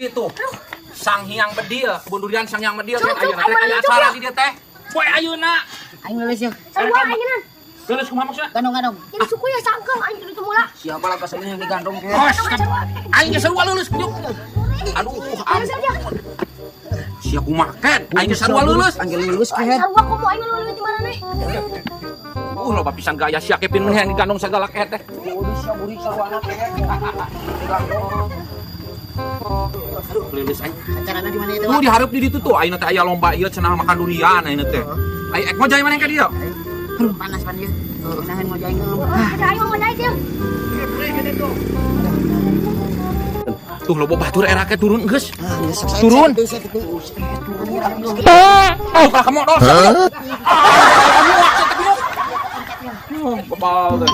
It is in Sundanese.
Itu Sang Hyang Bedil, kebun durian Sang Hyang Bedil Cuk, kan cuk, ayeuna teh ayo, aya cuk, acara ya. di dieu teh. Poe ayeuna. Aing leuleus ya. Sarua aing. Leuleus kumaha maksudna? Gandong-gandong. Jadi suku ya sangkem aing kudu mula. Siapa lah pas yang digandong ke? Oh, aing geus sarua leuleus kujuk. Aduh, Ayo saja. Sia kumaha ken? Aing geus sarua leuleus. Aing leuleus Aing kehed. sarua komo aing leuleus di mana nih? Loba pisan gaya sia Kevin mah yang digandong segala kehed teh. Sia burik sarua kehed. Digandong. Aduh, leuleus aing. Acarana di mana itu? Tuh dihareup di ditu tuh ayeuna teh aya lomba ieu cenah makan durian ayeuna teh. Ayo ek ngojay maneh ka dieu? Aduh, panas pan ieu. Nahan ngojay ngeum. Ada aing mau naik ya. Tuh loba batur era ke turun geus. Ah, geus Turun. Turun. Oh, kalah kamu dos. Ah, kamu bebal teh.